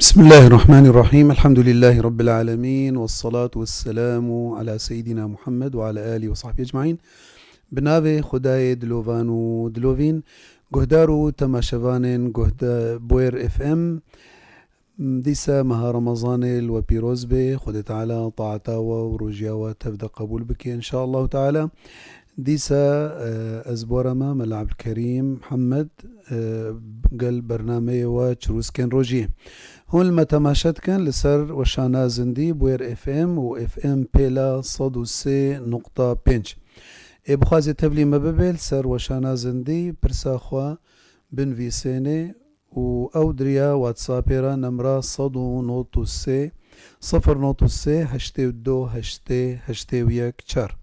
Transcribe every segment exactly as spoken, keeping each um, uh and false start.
Bismillahirrahmanirrahim. Elhamdülillahi Rabbil alemin. Vessalatu vesselamu ala seyyidina Muhammed ve ala alihi ve sahbihi ecmaîn. Bi navê Xwedayê dilovan û dilovîn, guhdar û temaşevanên guhda-, Boyer F M, dîsa meha Remezanê li we pîroz be. Xwedê Teala taeta we û rojiya we tev de qebûl bike, înşaallahu Teala. Dîsa, e, ez bora me, Mela Ebdulkerîm Mihemed, e, gel bernameyê we Çirûskên Rojiyê. Hûn li me temaşe dikin li ser weşana zindî, Boyer F M û F M pêla sed û sê nokta pênc. Ê bixwazê tevlî me bibe li ser weşana zindî, pirsa xwe binivîsênê û ew diriya WhatsAppê re nemra sed û nod û sê, sifir nod û sê, heştê û du, heştê, heştê û yek, çar.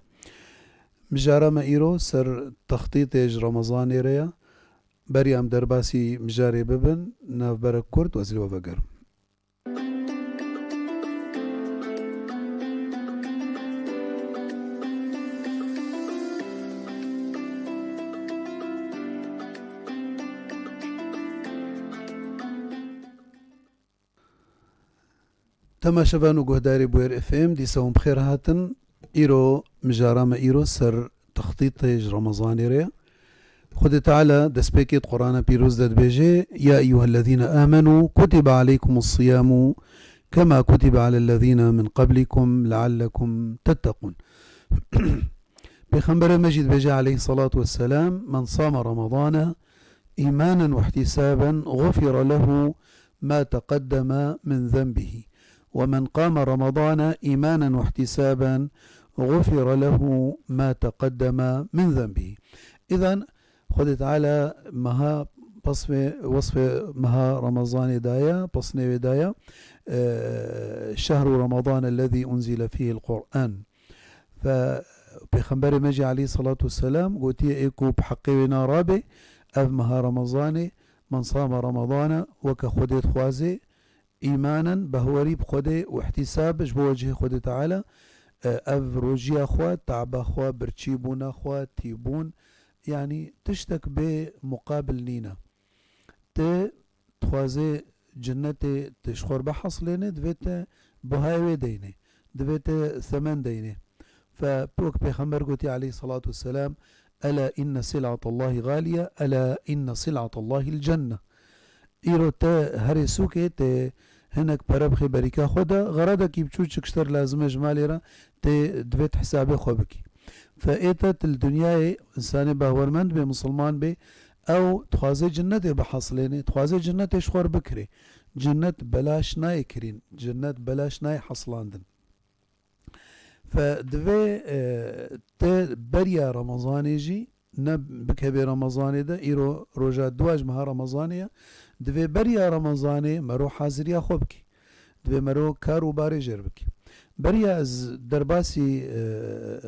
Mijara me îro ser textîtê ji Remezanê re ye. Beriya em derbasî mijarê bibin, navberek kurt ez li we vegerim. Temaşevan û guhdarê Boyer F M, dîsa hûn bi xêr hatin. Îro, mijara me îro ser textîtê ji Remezanê re ye. Xwedê Teala destpêkê di Qur'ana Pîroz de dibêje, "Ya eyyuhellezîne amenû kutibe aleykumus siyamu kema kutibe alellezîne min qablikum leallekum tettekûn." Pêxemberê me jî dibêje aleyhissalatu vesselam, "Men same Ramadane îmanen ve ihtisaben gufire lehu ma teqeddeme min zenbihi. Ve men qame Ramadane îmanen ve ihtisaben gufire lehu ma teqeddeme min zenbihi." Îdan Xwedê Teala meha pesvê, wesfê meha Remezanê daye, pesnê wê daye, e, "Şehru Ramadan ellezî unzile fîhil Qur'an." Fe Pêxemberê me jî aleyhissalatu vesselam gotiye, ê ku bi heqê wê narabe, ev meha Remezanê, "Men same Ramadane", weke Xwedê dixwaze, îmanen, behwerî bi Xwedê û ihtisab ji bo wecihê Xwedê Teala, e, ev rojiya xwe, taba xwe, birçîbûna xwe, tîbûn, yanî tiştek bê muqabil nîne. Tu dixwazê cinnetê tu ji xwe re bihesilênê, divê tu buhayê wê deynê, divê tu semen deynê. Fe wek Pêxember gotiye aleyhissalatu vesselam, "Ela inne sil'atallahi galiye, ela inne sil'atallahil cenne." Îro te herê sûkê, te hinek pere bixê berîka xwe de, xeredekî biçûçik ji te re lazim e ji malê re, tê divê tu hesabê xwe bikî. Fe ê te tu li dinyayê, însanê bawermend bê, misilman bê, ew dixwaze cinnetê bihesilênê, dixwaze cinnetê ji xwe re bikirê. Cinnet belaş nayê kirîn, cinnet belaş nayê hesilandin. Fe divê, e, te beriya Remezanê jî, ne bikevê Remezanê de, îro roja dua ji meha Remezanê ye, divê beriya Remezanê mero haziriya xwe bikî. Divê mero kar û barê jêr bikî. Beriya ez derbasî, e,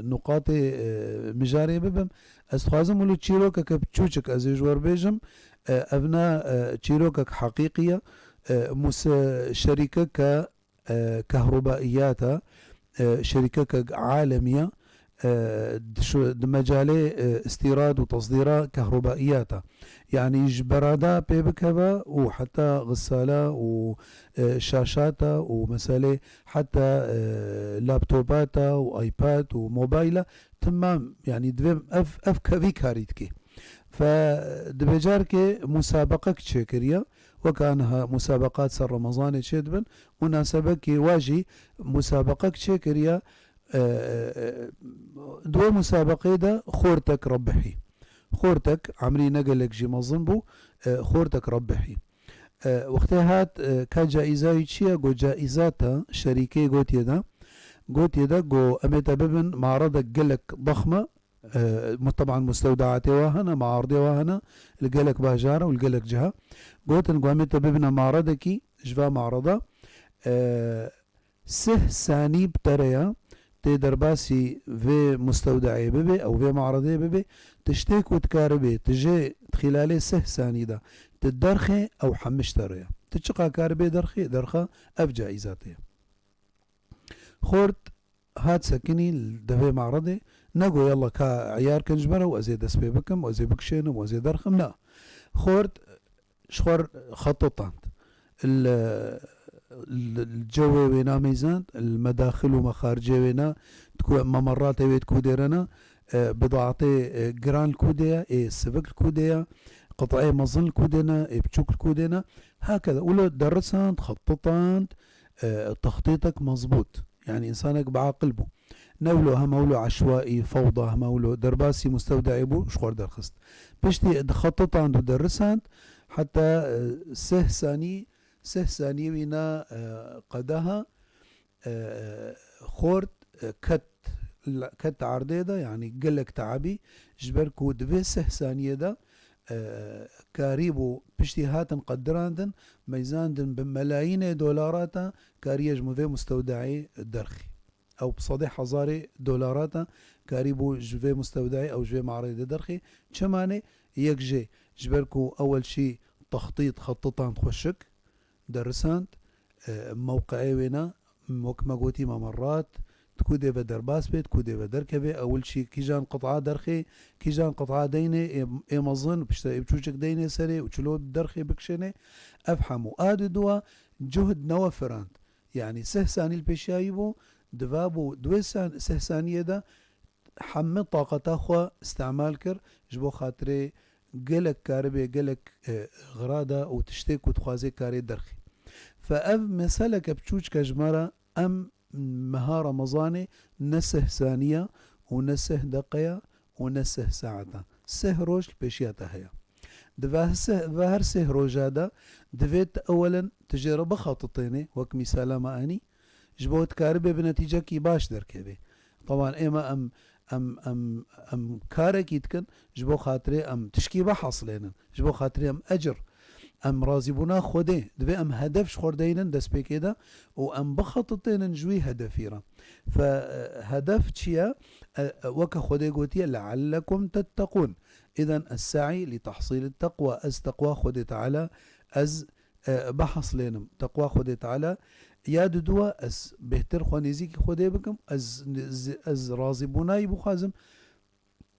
nuqatê, e, mijarê bibim, ez dixwazim wilo çîrokeke biçûçik ez ê ji we re bêjim, e, evna, e, çîrokek heqîqî ye, e, muse-, şerîkeke e, kehrobaiyata, e, şerîkekek alemî ye, e, di şu-, di mecalê, e, îstîrad û tesdîra kehrobaiyata. Yanî ji berada pê bikeve û heta xisala û, e, şaşata û meselê heta, e, laptopata û iPad û mobayla temam, yanî divê ev, ev kevî karî dike. Fe di vê carkê musabeqek çêkiriye, weke aniha musabeqat ser Remezanê çêdibin, munasebekê wa jî musabeqek çêkiriye, e, e, di wê musabeqê de xortek rebihî. Xortek, emrî ne gelek jî mezin bû, e, xortek rebihî. E, wextê hat, e, ka caîza wî çi ye? Got, caîza te, şerîkê gotiye de, gotiye de, got, em ê te bibin maredek gelek dexme, e, mu-, teban mustewdaatê wa hene, maardê wa hene, li gelek bajara û li gelek ciha. Gotin, got, em ê te bibine maredekî, ji va mareda, e, sih sanî bi te re ya, tê derbasî vê mustewdaê bibe, ew vê maredê bibe, tiştê ku dikaribê, tu jê di xîlalê sih sanî de, tu derxê, ew hemî ji te re ya. Tu çiqa karibê derxê, derxa, ev caîza te ye. Xort hat sekinî li devê maredê, negot, "Yalla ka eyar kin ji me re û ez ê dest pê bikim, û ez ê bikişênim, û ez ê derxim." Na. Xort ji xwe re xeto tand. Li, li, li cewê wêna meyzand, li medaxil û mexaricê wêna, di ku memeratê wê di ku dêrena, e, bidaetê, e, giran li ku de ye, ê sivik li ku de ye, qit'ê mezin li ku de ne, ê biçûk li ku de ne. Hakeza, wilo derisand, xetitand, e, textîtek mezbût. Yani însanek bi aqil bû. Ne wilo hema wilo eşwaî, fewda, hema wilo derbasî mustewdeî bû, ji xwe derxist. Piştî dixetitand û derisand, heta, e, sih sanî, sih sanî wî na, e, qedeha, e, xort, e, ket, ket erdê de, yani gelek teabî, ji ber ku di vê sih saniyê de, e, karîbû piştî hatin qedirandin, meyzandin bi melayînê dolarata kariye ji min vê mustewdeî derxî. Ew bi sedê hezarê dolarata karîbû ji vê mustewdeî ew ji vê mağareyê de derxî. Çima ne? Yek jê, ji ber ku ewel şî textît, xetitand xweşik, derisand, e, mewqeê wêna, wek me gotî, memerat, di ku dê ve derbas bê, di ku dê ve derkeve, ewil şî kîjan qit'a derxê, kîjan qit'a deynê, ê, ê mezin, piştre ê biçûçik deynê serê û çilo derxê bikişênê, ev hemû. A di dua cuhd newefirand. Yani sih sanî li pêşiyayî bû, diva bû di wê san-, sih saniyê de hemî taqeta xwe îstemal kir, ji bo xatirê gelek karibê, gelek, e, xirada û tiştê ku dixwazê karê derxî. Fe ev meseleke biçûçke ji me re, em meha Remezanê ne sih saniya û ne sih deqeya û ne sih saeta. Sih roj li pêşiya te heye. Di ve sih, ve her sih roja de divê tu ewelen tu jê re bixetitênê, wek mîsala me anî, ji bo tu karibê bi netîcekî baş derkevê. Teban ême em, em, em, em karekî dikin, ji bo xatirê em tişkî bihesilênin, ji bo xatirê em ecir, em razîbûna Xwedê, divê em hedef ji xwe re deynin destpêkê de û em bixetitênin ji wî hedefî re. Fe, e, hedef çi ye? E, e, weke Xwedê gotiye, "Leallekum tetteqûn." Îden es-se'î li tehsîl teqwa, ez teqwa Xwedê Teala, ez e, biheslênim. Teqwa Xwedê Teala ya diduwa ez bêhtir xwe nêzîkî Xwedê bikim, ez, ez, ez razîbûnayî bixwazim.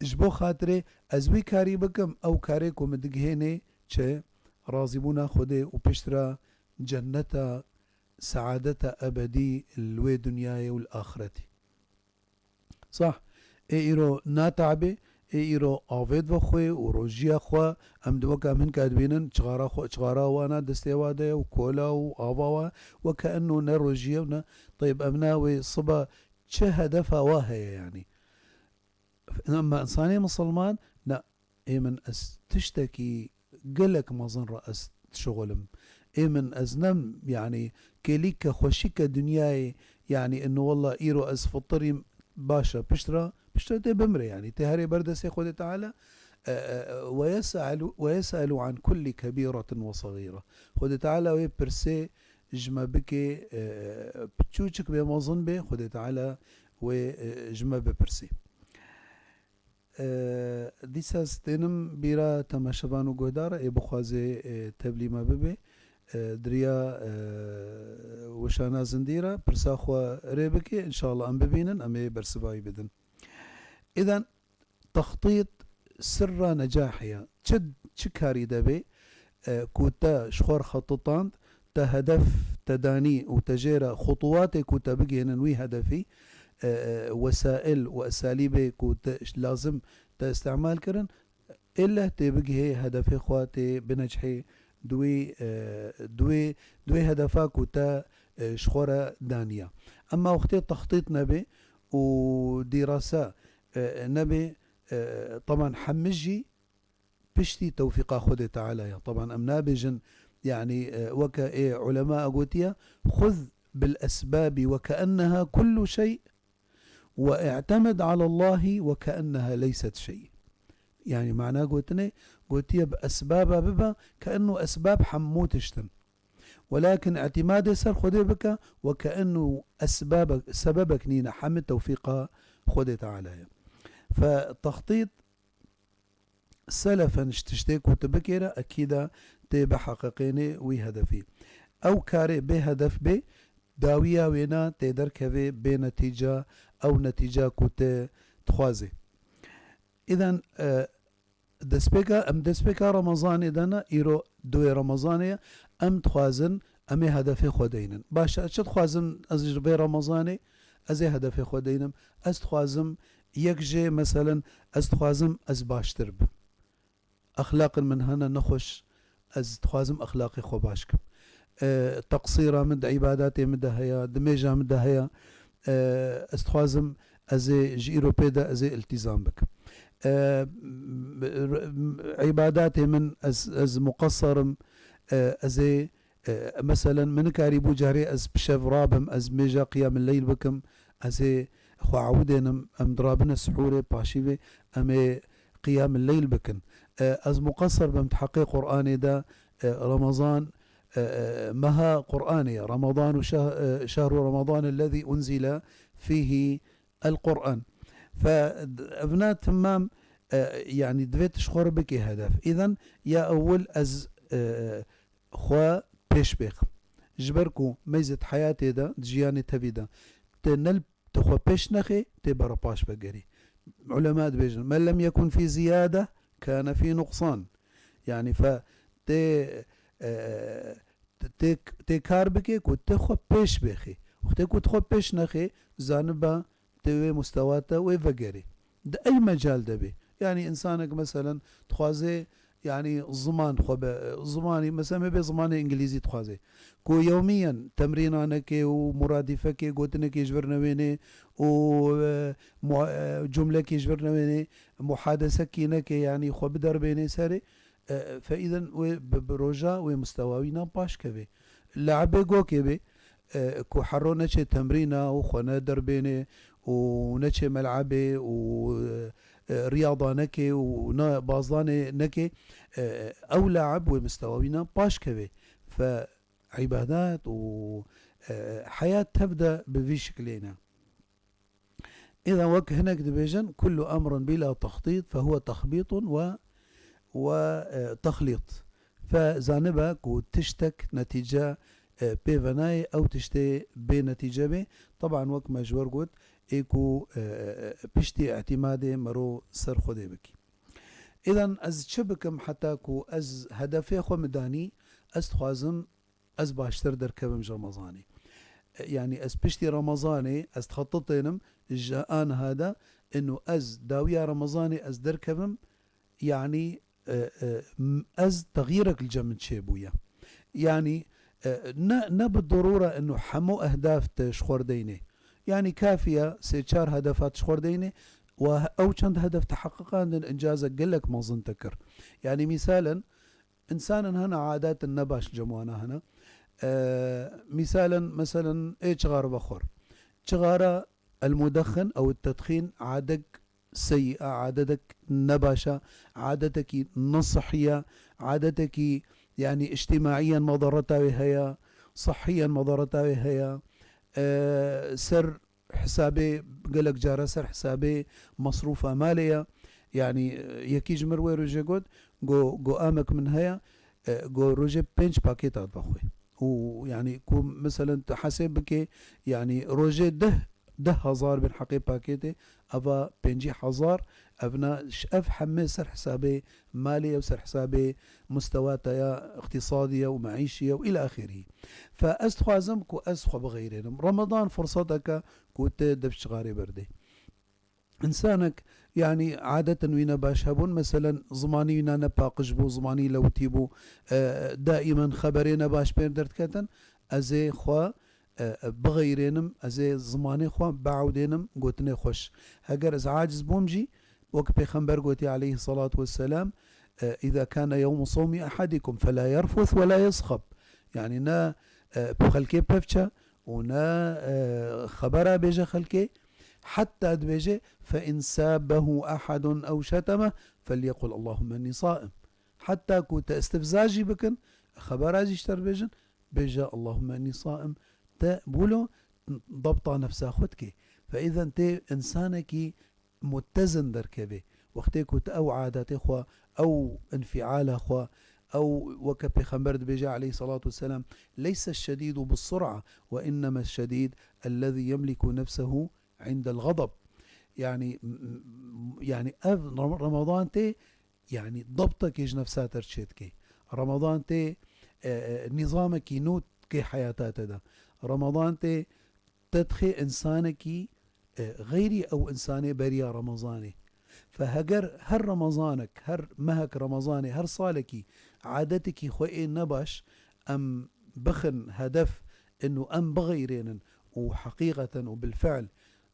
Ji bo xatirê ez wî karî bikim, ew karê ku min digihênê çi? Razîbûna Xwedê û piştre cenneta, seadeta ebedî li wê dinyayê û li axretî. Sah, ê îro natabê, ê îro avêt ve xwe û rojiya xwe, em di weka em hinka dibînin, çixara xwe, çixara wana destê wa de ye û kola û ava wa, weke enno ne rojiye û ne, teyb, em na wê siba çi hedefa wa heye yani? Ema insanê misilman, ne, ê min ez tiştekî gelek mezin re ez dişixulim. Ê min ez nem, yani, kêlîke xweşîke dinyayê, yani, ino wella îro ez fitirîm, baş e, piştre, piştre tê bimre, yani, tê herê ber destê Xwedê Teala, e, e, e, ve yes'elu, ve yes'elu an kulli kebîretin ve sagîre. Xwedê Teala wê pirsê ji me bike, e, e, piçûçik bê mezin bê, Xwedê Teala wê, e, ji me bipirsê. E, dîsa ez tênim bîra temaşevan û guhdar ê bixwaze, e, tevlî me bibe. E, di riya, e, weşana zindî re pirsa xwe rê bike, înşallah em bibînin, em ê bersivayî bidin. Îden textît sirra necahê ye. Çi, çi karî de bê, e, ku te ji xwe re xetitand, te hedef te danî û te jê re xutuwatê ku te bigihînin wî hedefî, e, e, wesail û esalîbê ku te lazim te îstemal kirin, êleh tê bigihê hedefê xwe, tê binecihê di wê, e, di wê, di wê hedefa ku te, e, ji xwe re daniya. Ema wextê textît nebe û dîrasa, e, nebe, e, teban hemî jî piştî tewfîqa Xwedê Teala ye. Teban em nabêjin, yani, e, weke ê ulema gotiye, "Xuz bil esbabi ve keenneha kullu şey ve i'temed alallahi ve keenneha leyset şey." Yani mana gotinê, gotiye bi esbaba bibe, keenno esbab hemû tişt in. Welakin îtimadê ser Xwedê bike, ve keenno esbabek, sebebek nîne, hemî tewfîqa Xwedê Teala ye. Fe textît selefen ji tiştê ku tu bikêre, ekîda tê biheqeqênê wî hedefî. Ew karê bê hedef bê, dawiya wêna tê derkevê bê netîca, ew netîca ku tê dixwazê. Îden, e, destpêka, em destpêka Remezanê de ne, îro duwê Remezanê ye, em dixwazin Em ê hedefê xwe deynin. Baş e, çi dixwazim ez ji vê Remezanê? Ez ê hedefê xwe deynim. Ez dixwazim yek jê, meselen, ez dixwazim ez baştir bim. Exlaqin min hene nexweş, ez dixwazim exlaqê xwe baş kim. E, teqsîra min di îbadatê min de heye, di mêja min de heye. E, ez dixwazim ez ê ji îro pê de ez ê iltîzam bikim. E, m-, m-, îbadatê min ez, ez muqesser im. E, ez ê E, meselen, min nikarîbû carê ez bi şev rabim, ez mêja qiyamil leyl bikim, ez ê xwe ewidênim, em dirabine sihûrê, paşî vê em ê qiyamil leyl bikin. E, ez muqesser bim di heqê Qur'anê de, e, Remezan, e, e, meha Qur'anê ye. Remezan û şeh-, e, şehru Remezan ellezî unzile fîhî el Qur'an. Fe evna temam, e, yanî divê tu ji xwe re bikê hedef. Îden ya ewil ez, e, xwe pêş bêxim. Ji ber ku meyzê di heyatê de, di jiyanê tevî de, tu ne li, tu xwe pêş nexê, tê bere paş vegerî. Ulema dibêjin, "Men lem yekun fî ziyade, kane fî nuqsan." Yanî fe tê, e, tê, tê kar bike ku tu xwe pêş bêxî. Wextê ku tu xwe pêş nexê, zaniba tê wê mustewa te wê vegerê. Di ey mecal de bê. Yanî insanek meselen dixwaze, yanî ziman xwe be, zimanî, mesela me bê zimanê îngilîzî dixwaze. Ku yewmiyen temrîna neke û muradîfekê, gotinekê ji vir newênê û, e, mu-, e, cumlekê ji vir newênê, muhadesekî neke, yanî xwe biderbênê serê, e, feîden wê bi, bi roja wê mustewa wî nan paş kevê. Le'bê gokê bê, e, ku hero neçê temrîna û xwe ne derbênê û neçê mel'ebê û, e, e, riyada nekê û ne bazdanê nekê, e, ew le'b wê mustewa wî nan paş kevê. Fe îbadat û, e, heyat tev de bi vî şiklê ne. Îden wek hinek dibêjin, "Kullu emrin bila textît fehuwe texbîtun we, we, e, texlît." Fe zanibe ku tiştek netîce, e, pê venayê, ew tiştê bê netîce bê. Teban wek me ji wer got, ê ku, e, piştî îtîmadê mero ser Xwedê bikî. Îden ez çi bikim heta ku ez hedefê xwe min danî, ez dixwazim ez baştir derkevim ji Remezanê. E, yanî ez piştî Remezanê ez dixetitênim ji aniha de, ino ez dawiya Remezanê ez derkevim, yanî, e, e, m-, ez texyîrek li cem min çêbûye. Yanî, e, ne, ne bi dirûre ino hemû ehdaf te ji xwe deynê. Yanî kafî ye sê çar hedefat ji xwe deynê, û ew çend hedef teheqiqandin, încazek gelek mezin te kir. Yanî mîsalen, Însanin hene adetin nebaş cem wana hene. Ee, mîsalen, meselen, ê çixar vexwar. Çixara el-mudexxin ew tedxîn adek seyî a, adedek nebaş a, adetekî nesihî ye, adetekî, yanî, îctîmaiyen medareta wê heye, sihîyen medareta wê heye. Ee, ser hesabê, gelek cara ser hesabê mesrûfa malê ye. Yanî, e, yekî ji mir wê rojê got, go, go amek min heye, e, go rojê pênc pakêt hat vexwe. Û, yanî, ku, meselen, tu hesêb bike, yanî, rojê deh, deh hezar bin heqê pakêtê, eva pêncî hezar, evna, ş-, ev heme ser hesabê malê ye û ser hesabê mustewa te ya iqtîsadî ye û meîşî ye û îlâ axirî. Fe ez dixwazim ku ez xwe bixeyrênim. Ramadan firseteke ku tu dev çixarê berdê. Însanek, yanî, adetin wî ne baş hebûn, meselen, zimanî wî ne, ne paqij bû, zimanî lewitî bû, e, daimen xeberê ne baş pê derdiketin, ez ê xwe, e, e, bixeyrênim, ez ê zimanê xwe biewdênim gotinê xweş. Heger ez aciz bûm jî, wek Pêxember gotî aleyhisselatu vesselam, e, "Îza kane yewmu sawmi ehadikum fela yerfuth wela yesxab." Yanî ne, e, bi xelkê pevçe û ne, e, xebera bêje xelkê, heta dibêje, "Fe in sabbehu ahadun ew şetemeh, felyekul Allahumme inni saim." Heta ku te istifza jî bikin, xebera jî ji te re bêjin, bêje, "Allahumme inni saim." Te bûlo dabta nefsa xwe dikê. Fe îden tê însanekî muttezin derkevê. Wextê ku tu ew adetê xwe, ew înfiala xwe, ew weke Pêxember dibêje aleyhisselatu vesselam, "Leyse şedîdu bis-sur'a, ve inneme şedîd ellezî yemliku nefsehu indel ğadab." Yanî, m-, m-, yanî ev Ram-, Ramadan tê, yanî dabtekê ji nefsa te re çêdikê. Ramadan tê, e, e, nîzamekî nû kê heyata te de. Ramadan tê te dixê insanekî, e, xeyrî ew insanê beriya Ramazanê. Fe heger her Ramazanek, her mehek Ramazanê, her salekî adetekî xwe ê nebaş em bixin hedef inu em bixeyrênin û heqîqeten û bilfiil,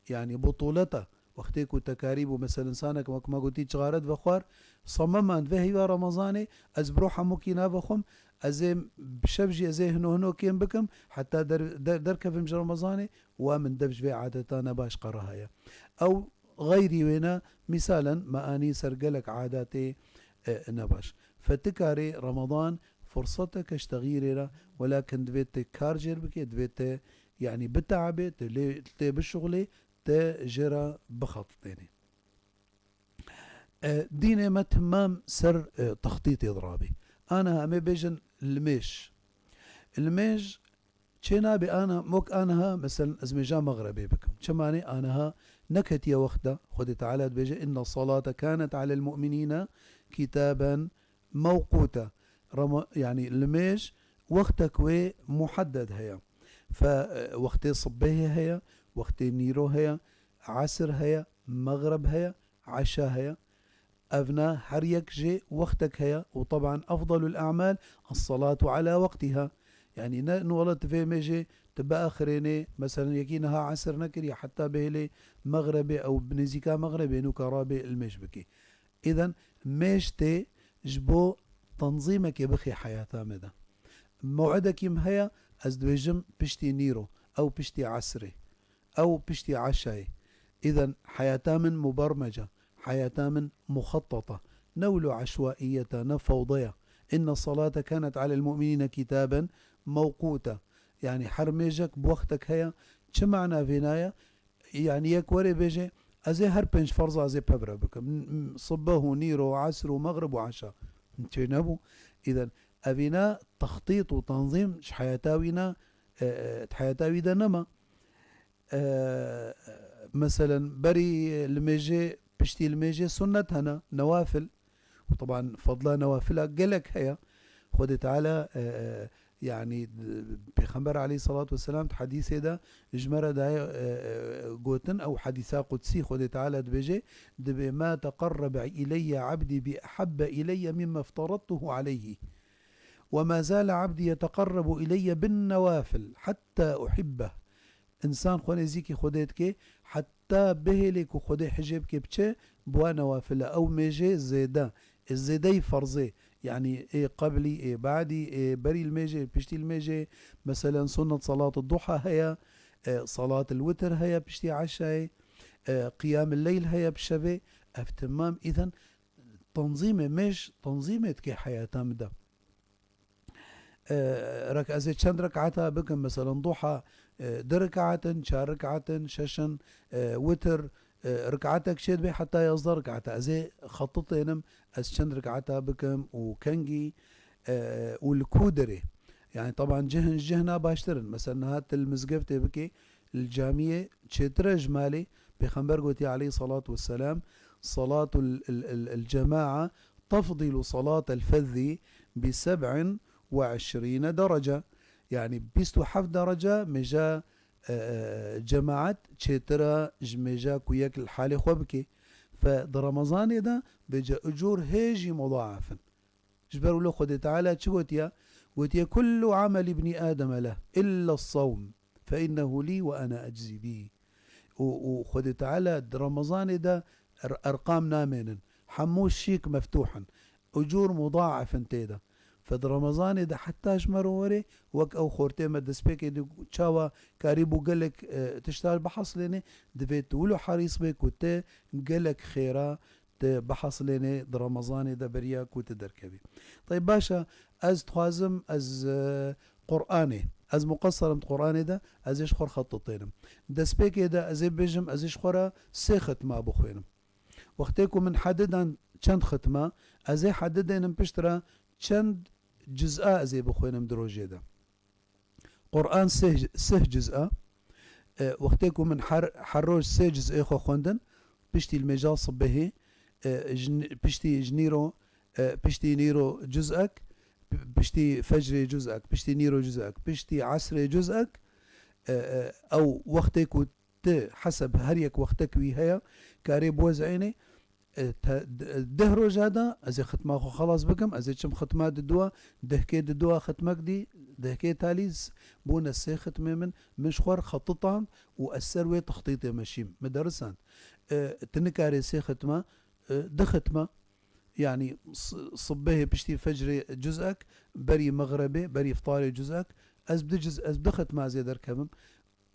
yanî butûleta, wextê ku tekarîb û mesel insanek wek me gotî cixare dibe xwar, sememan ve heyva Ramazanê, ez bi roha mukî navexwim, ez ê bi şev jî ez ê hino hino kêm bikim, heta der-, der-, derkevim ji Ramazanê, wa min dev ji vê adeta nebaş qere heye. Ew xeyrî wêne, mîsalen me anî ser gelek adatê, e, nebaş. Fe ti karê Ramadan furseteke ji texyîrê re, welakin divê te kar jêr bike, divê te, yanî biteabê, te lê, tê bişuxulê, te jê re bixetitênê. E, dînê me timam ser, e, textîtê dirabî. Aniha em ê bêjin limêj. Limêj çê nabe ana, wek aniha, meselen, ez mêja mexrebê bikim. Çima nê aniha neketiye wexta? Xwedê Teala dibêje, "Inne salate kanet alel mu'minîne kitaben mewqûta." Rama-, yanî limêj wextek wê muhedded heye. Fe, e, wextê sibehê heye, wextê nîro heye, esir heye, mexreb heye, eşa heye. Evna her yek jê wextek heye û teban efdalul a'mal es-salatu ala waqtiha. Yanî ne, nu wele tu vê mêjê tu biaxirênê, meselen yekî niha esir nekiriye heta bihêlê mexrebê ew bi nêzîka mexrebê nûka rabê ilmêj bikî. Îden mêj tê ji bo tenzîmekê bixê heyata me de. Mew'idekî min heye, ez dibêjim piştî nîro, ew piştî esirê, ew piştî eşayê. Îden heyata min mubermece, heyata min muxetteta. Ne wilo eşwaiyeta, ne fewdeya. Inne salate kanet alel mu'minîne kitaben mewqûta. Yanî her mêjek bi wextek heye. Çi mana vêna ye? Yanî yek were bêje, ez ê her pênc ferza ez ê pevre bikim. M-, m-, sibeh û nîro û esr û mexrib û eşa. Çê nebû. Îden evîna textît û tenzîm ji heyata wî ne, e, e, di heyata wî de nema. E, meselen, berî limêjê, piştî limêjê sunnet hene, newafil. Û teban fedla newafila gelek heye. Xwedê Teala, e, e, yanî, d-, Pêxember aleyhissalatu vesselam di hedîsê de ji me re daye, e, e, gotin, ew hedîsa qudsî, Xwedê Teala dibêje, dibê, "Ma teqerrebe ileyye abdî bi ehabbe ileyye mimme efteradtuhu aleyhi. Ve ma zale abdî yeteqerrebu ileyye bin newafil hatta uhibbeh." Însan xwe nêzîkî Xwedê dike, heta bihêlê ku Xwedê hicê bike biçe, bi wa newafile. Ew mêjê zêde, ê zêdeyî ferzê, yanî ê qeblî, ê badî, ê berî limêjê, piştî limêjê, meselen, sunnet salat duha heye, e, salat witr heye piştî eşayê, e, qiyam leyl heye bi şevê, ev timam îden tenzîmê mêj, tenzîmê dike heyata min de. E, rek-, ez ê çend rekata bikim, meselen, duha, e, du rekatin, çar rekatin, şeşin, e, witir, e, rekatek çê dibe heta yazdeh rekata. Ez ê xetitênim, ez çend rekata bikim û kengî, e, û li ku derê. Yani, teban cihn ji cihna baştir in. Mesela, niha tu li mizgeftê bikê, li camiyê çêtir e ji malê. Pêxember gotiye aleyhissalatu vesselam, "Salatul, el, el, el cema'a tefdilu salatel fezzi bi seb'in ve eşrîne derece." Yani bîst û heft derece mêja, e, e, cemaat çêtir e ji mêja ku yek li halê xwe bike. Fe di Remezanê de bêje icûr hê jî mudaaf in. Ji ber wilo Xwedê Teala çi gotiye? Gotiye, "Kullu amel ibnî Ademe leh, illa sawm, fe innehu lî ve ene eczî bî." Û, û Xwedê Teala di Remezanê de er-, erqam namênin. Hemû şîk meftûh in. Ucûr mudaef in tê de. Fe di Remezanê de heta ji me re were, wek ew xortê me destpêkê de çawa karîbû gelek, e, tişta bihesilêne, divê tu wilo herîs bê ku te gelek xêra te bihesilênê di Remezanê de beriya ku tu derkevî. Tayb, baş e, ez dixwazim ez, e, Qur'anê, ez muqesser im di Qur'anê de, ez ê ji xwe re xetitênim. Destpêkê de ez ê bêjim, ez ê ji xwe re sê xitma bixwênim. Wextê ku min hedidan çend xitma, ez ê hedidênim pişt re çend ciz'a ez ê bixwênim di rojê de. Qur'an sih, sih ciz'a. E, wextê ku min her, her roj sê ciz'ê xwe xwendin, piştî li mêja sibehê, e, ji n-, piştî ji nîro, e, piştî nîro ciz'ek, p-, piştî fecrê cuzek, piştî nîro cuzek, piştî esrê cuzek, e, e, ew wextê ku ti heseb her yek wextek wî heye, karê biwezînê, e, te, d-, deh roja de ez ê xitma xwe xelas bikim, ez ê çim xitma diduwa, dehkê diduwa xitmek dî, dehkê talî z-, bûne sê xitmê min, min ji xwe r xetitand û ez ser wê textîtê meşîm, min derisand. E, tu nikarê sê xitma, e, du xitma, yanî s-, sibehê piştî fecrê cuzek, berî mexrebê, berî iftarê cuzek, ez bi du cuz, ez bi du xitma ez ê derkevim.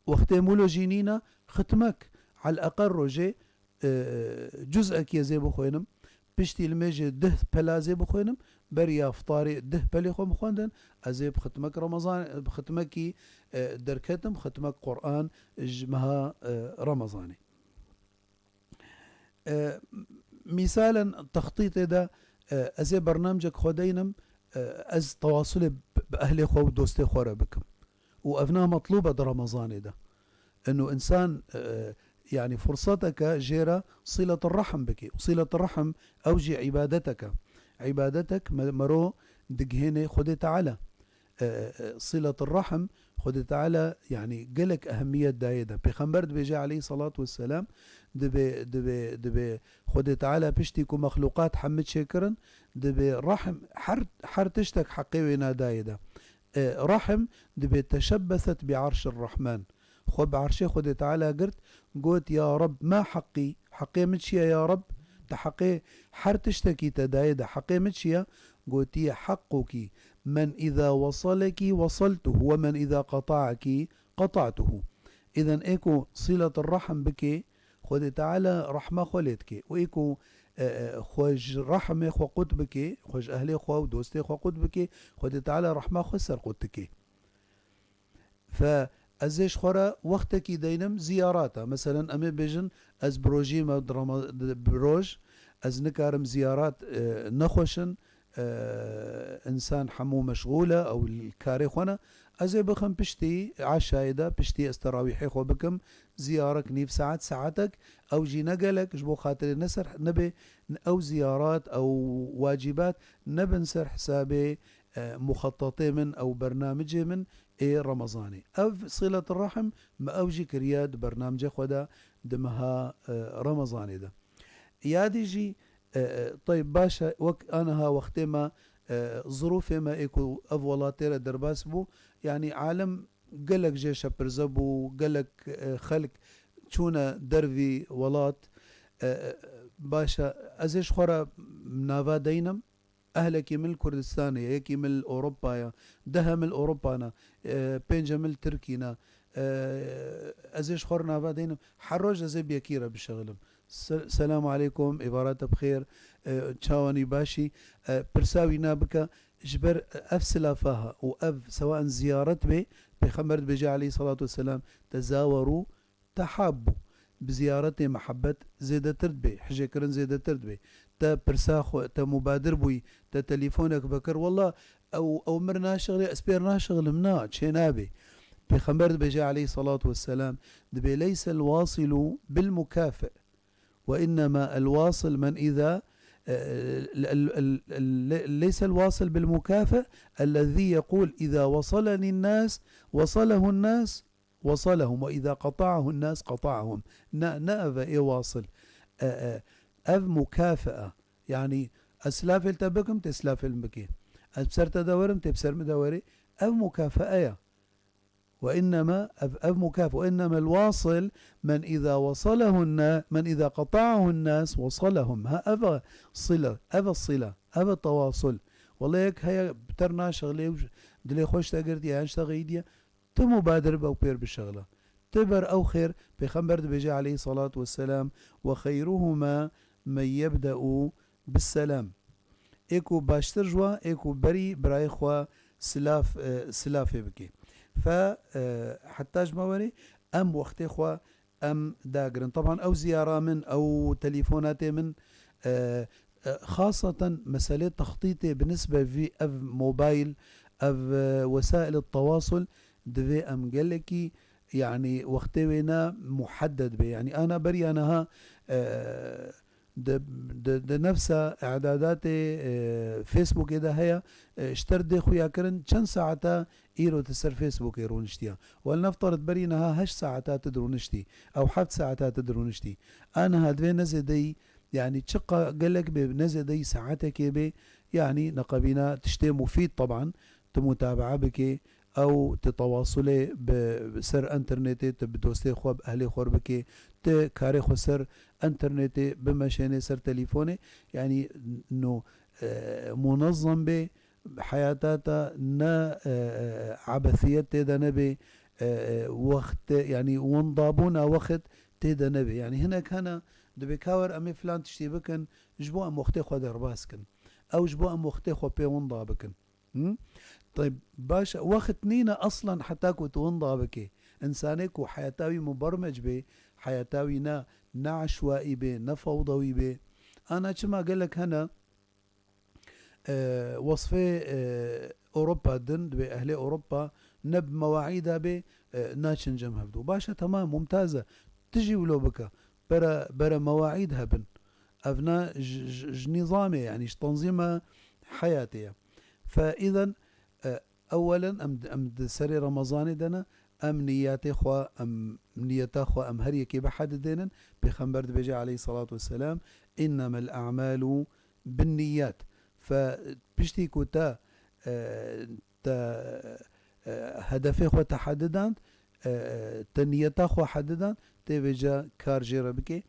Wextê mûlo jî nîna xitmek, al eqel rojê, e, cuzekî ez ê bixwênim. Piştî limêjê deh pela ez ê bixwênim. Beriya iftarê deh pelê xwe bixwendin. Ez ê bi xitmek Remezan, bi xitmekî, e, derketim, xitmek Quran ji meha, e, Remezanê. E, mîsalen textîtê de, e, ez ê bernamcek xwe deynim, e, ez tewasulê bi, bi ehlê xwe û dostê xwe re bikim. Û ev na metlûb e di Remezanê de. Eno însan, e, yanî furseteke jê re sîletir rehm bike. Û sîletir rehm ew jî îbadetek e. Îbadetek me-, mero digihêne Xwedê Teala. E, e, sîletir rehm Xwedê Teala, yanî gelek ehemmiyet dayê de. Pêxember dibêje aleyhisselatu vesselam, dibê, dibê, dibê Xwedê Teala piştî ku mexluqat hemî çêkirin, dibê rehm her, her tiştek heqê wê nadayê de. E, rehm dibê teşebbeset bi arşir Rahman. Xwe bi arşê Xwedê Teala girt, got, "Ya Reb, ma heqî? Heqê min çi ye ya Reb? Te heqê her tiştekî te dayê de, heqê min çi ye?" Gotiye, "Heqquki, men îza wesaleki wesaltuhu ve men îza qata'aki qata'tuhu." Îden ê ku sîletir rehm bike, Xwedê Teala rehma xwe lê dike. Û ê ku, e, e, xwe ji rehmê xwe qut bike, xwe ji ehlê xwe û dostê xwe qut bike, Xwedê Teala rehma xwe ser qut dike. Fe ez ê ji xwe re wextekî deynim ziyarata. Meselen, em ê bêjin, ez bi rojî me di Rema-, di, bi roj, ez nikarim ziyarat, e, nexweşin, e, însan hemû meşxûl e, ew li karê xwe ne. Ez ê bixim piştî eşayê de, piştî ez terawîhê xwe bikim, ziyarek nîv saet, saetek, ew jî ne gelek, ji bo xatirê ne ser, nebe, ew ziyarat, ew wacîbat nebin ser hesabê, e, muxetetê min, ew bernamicê min ê Remezanê. Ev silet rahim me ew jî kiriye di bernamicê xwe de di meha, e, Remezanê de. Yadî jî, e, e, teyb baş e, wek aniha wextê me, e, zirûfê me ê ku ev welatê re derbas bû, yanî alem gelek jê şepirze bû, gelek, e, xelk çûne dervî welat. E, e, baş e, ez ê ji xwe re nava deynim. Ehlekî min li Kurdistanê ye, yekî min li Ewropa ye, deh min li Ewropa ne, e, pênc min li Tirkî ne. E, ez ê ji xwe re nava deynim. Her roj ez ê bi yekî re bişexilim. Se-, Selamu aleykum, êvara te bi xêr, e, çawanî başî, e, pirsa wî nabike, ji ber ev silafa ha û ev sewaen ziyaret bê, Pêxember dibêje aleyhissalatu vesselam, "Tezaweru tehabbu." Bi ziyaretê mihebet zêdetir dibe, hijêkirin zêdetir dibe. Te pirsa xwe, te mubadir bûyî, te telîfonek vekir, "Wela ew, ew mir naşixilê, ez pêr naşixilim." Na, çê nabe. Pêxember dibêje aleyhissalatu vesselam, dibê, "Leysel wasilu bil mukafi." وإنما الواصل من إذا، ال-، ال-، ال-، ال-، ليس الواصل بالمكافئ الذي يقول: "إذا وصلني الناس وصله الناس وصلهم، وإذا قطعه الناس قطعهم." Na, na ev ê wasil. E, e, ev mukafaa. Yani, ez silafê li te bikim, tê silafê li min bikê. Ez bi ser te de werim, tê bi ser min de werê. Ev mukafaa ya. وإنما، ev, ev mukaf-, وإنما الواصل من إذا وصله النا-، من إذا قطعه الناس وصلهم. Ha, ev e sile, ev e sile, ev e tewasul. Wele yek heye bi te re naşixilê û dilê xwe ji te girtiye, yan ji te xeyidiye, tu mubadir be û pêr bişixile. Tu ber ew xêr, Pêxember dibêje aleyhissalatu vesselam, "وخيرهما من يبدأ بالسلام." Ê ku baştir ji wan, ê ku berî birayê xwe silav, e, silafê bike. Fe, e, heta ji me werê em wextê xwe em dagirin. Teban ew ziyara min, ew telîfonatê min, e, e, xaseten meselê textîtê bi nisbe vî ev mobayl, ev, e, wesaîl tewasul divê em gelekî, yanî wextê wê ne muhedded be. Yanî ana beriya niha, e, di, di, di nefsa î'dadatê, e, Facebookê de heye, e, ji te re dê xuya kirin, çend saeta îro tu ser Facebookê rûniştiya? Wel, nefterit berî niha heşt saeta tu dirûniştî, ew heft saeta tu dirûniştî. A niha divê nezêdeyî, yanî çiqa gelek bê, nezêdeyî saetekê bê, yanî neqebîna tiştê mufîd, teban, tu mutabaa bikê, ew tu tewasulê bi ser enternetê, tu bi dostê xwe, bi ehlê xwe bikê, tu karê xwe ser enternetê bimeşênê ser telîfonê, yanî no, e, munezzem bê, heyata te ne, e, e, ebesiyet tê de nebê, e, e, wext, yanî wendabûna wext tê de nebê. Yanî hinek hene, dibê ka wer em ê filan tiştî bikin, ji bo em wextê xwe derbas kin. Ew ji bo em wextê xwe pê wenda bikin. Hı? Teyb, baş e, wext nîne eslen heta ku tu winda bikê. Însanê ku heyata wî mubermec bê, heyata wî ne, ne eşwaî bê, ne fewdewî bê. Ana çima gelek hene, e, wesfê, e, Ewropa din, dibê ehlê Ewropa ne bi mewaîda bê, e, naçin cem hevdû. Baş e, temam, mumtaz e. Tu jî wilo bike. Bere, bere mewaîd hebin. Evna ji, ji, ji nîzamê, yanî ji tenzîma heyatê ye. Fe îzen, e, ewelen em, em di serê Remezanê de ne, em niyetê xwe, em niyeta xwe, em her yekê bihedidênin. Pêxember dibêje aleyhissalatu vesselam, "Innemel a'malu binniyat." Fe piştî ku te, e, te, e, hedefê xwe te hedidand, e, te niyeta xwe hedidand, tê vêca kar jê re bikê.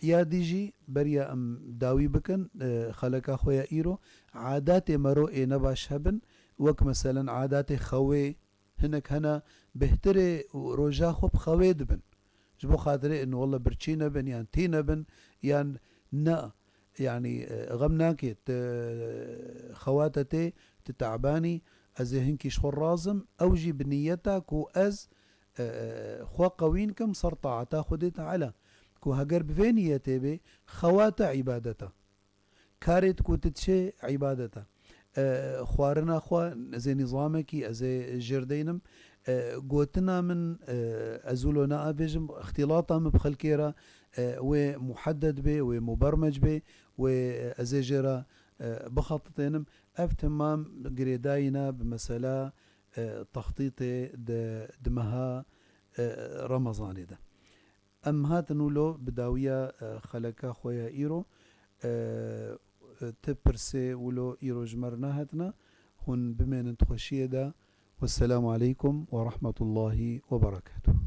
Ya dî jî beriya em dawî bikin, e, xeleka xwe ya îro, adatê mero ê nebaş hebin, wek meselen adatê xewê, hinek hene bêhtirê roja xwe bi xewê dibin. Ji bo xatirê in welle birçî nebin yan tî nebin yan ne, yanî, e, xem nake, tu xewata tê, tu tebanî, ez ê hinkî ji xwe razim, ew jî bi niyeta ku ez, e, e, xwe qewîn kim ser taeta Xwedê Teala. Ku heger bi vê niyetê bê, xewata îbadet e. Karê ku tu diçê îbadet e. E, xwarina xwe, ez ê nîzamekî, ez ê jêr deynim. E, gotina min, e, ez wilo naavêjim, îxtîlata min bi xelkê re, e, wê muhedded bê, wê mubermec bê, wê, e, ez ê jê re, e, bixetitênim. Ev temam girêdayî ne bi mesela, e, textîtê di, di meha, e, Remezanê de. Em hatin wilo bi dawiya, e, xeleka xwe ya îro. E, ti pirsê wilo îro ji me re nehatine. Hûn bimênin di xweşiyê de. Wesselamu aleykum ve rahmetullahi ve berekatuh.